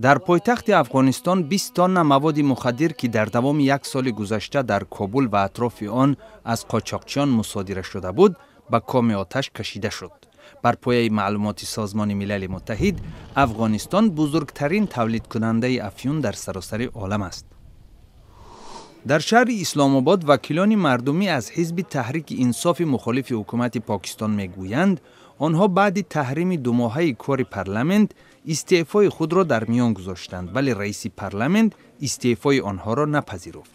Дар пойтахти Афғонистон 20 тонна маводи мухаддир, ки дар давоми як соли гузашта дар Кобул ва атрофи он аз қочоқчиён мусодира шуда буд, ба коми оташ кашида шуд. Бар пояи маълумоти Созмони Милали Муттаҳид, Афғонистон бузургтарин тавлидкунандаи афюн дар саросари олам аст. Дар шаҳри Исломобод вакилони мардумӣ аз ҳизби Таҳрики Инсофи мухолифи ҳукумати Покистон мегӯянд, онҳо баъди таҳрими думоҳаи кори парламент истеъфои худро дар миён гузоштанд, вале раиси парламент истеъфои онҳоро напазируфт.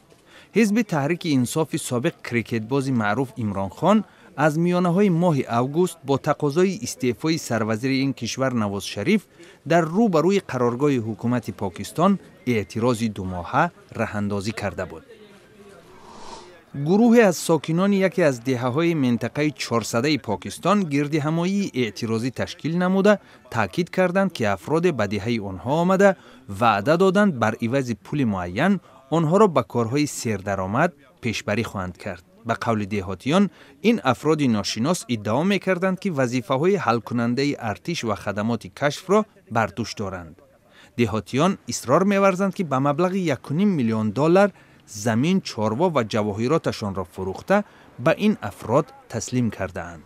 Ҳизби Таҳрики Инсофи собиқ крикетбози маъруф Имрон Хон аз миёнаҳои моҳи август бо тақозои истеъфои сарвазири ин кишвар Навоз Шариф дар рӯ ба рӯи қароргоҳи ҳукумати Покистон эътирози думоҳа раҳандозӣ карда буд. Гурӯҳе аз сокинони яке аз деҳаҳои минтақаи Чорсадаи Покистон гирдиҳамоии эътирозӣ ташкил намуда, таъкид карданд, ки афроде ба деҳаи онҳо омада, ваъда доданд, бар ивази пули муайян онҳоро ба корҳои сердаромад пешбарӣ хоҳанд кард. Ба қавли деҳотиён, ин афроди ношинос иддао мекарданд, ки вазифаҳои ҳалкунандаи артиш ва хадамоти кашфро бар дӯш доранд. Деҳотиён исрор меварзанд, ки ба маблағи 1,5 миллион доллар замин, чорво ва ҷавоҳироташонро фурӯхта, ба ин афрод таслим кардаанд.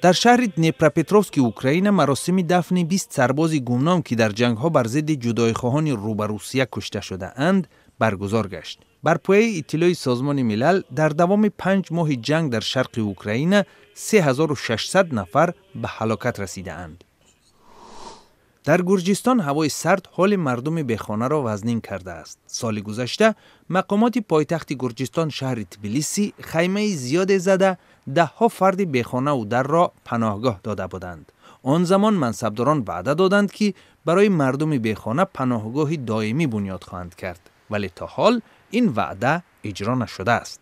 Дар шаҳри Днепропетровски Украина маросими дафни 20 сарбози гумном, ки дар ҷангҳо бар зидди ҷудоихоҳони рӯ ба Русия кушта шудаанд, баргузор гашт. Бар пояи иттилои Созмони Милал, дар давоми 5 моҳи ҷанг дар шарқи Украина 3600 нафар ба ҳалокат расидаанд. Дар Гурҷистон ҳавои сард ҳоли мардуми бехонаро вазнин кардааст. Соли гузашта мақомоти пойтахти Гурҷистон, шаҳри Тбилиси, хаймаи зиёде зада, даҳҳо фарди бехонаву дарро паноҳгоҳ дода буданд. Он замон мансабдорон ваъда доданд, ки барои мардуми бехона паноҳгоҳи доимӣ бунёд хоҳанд кард, вале то ҳол ин ваъда иҷро нашудааст.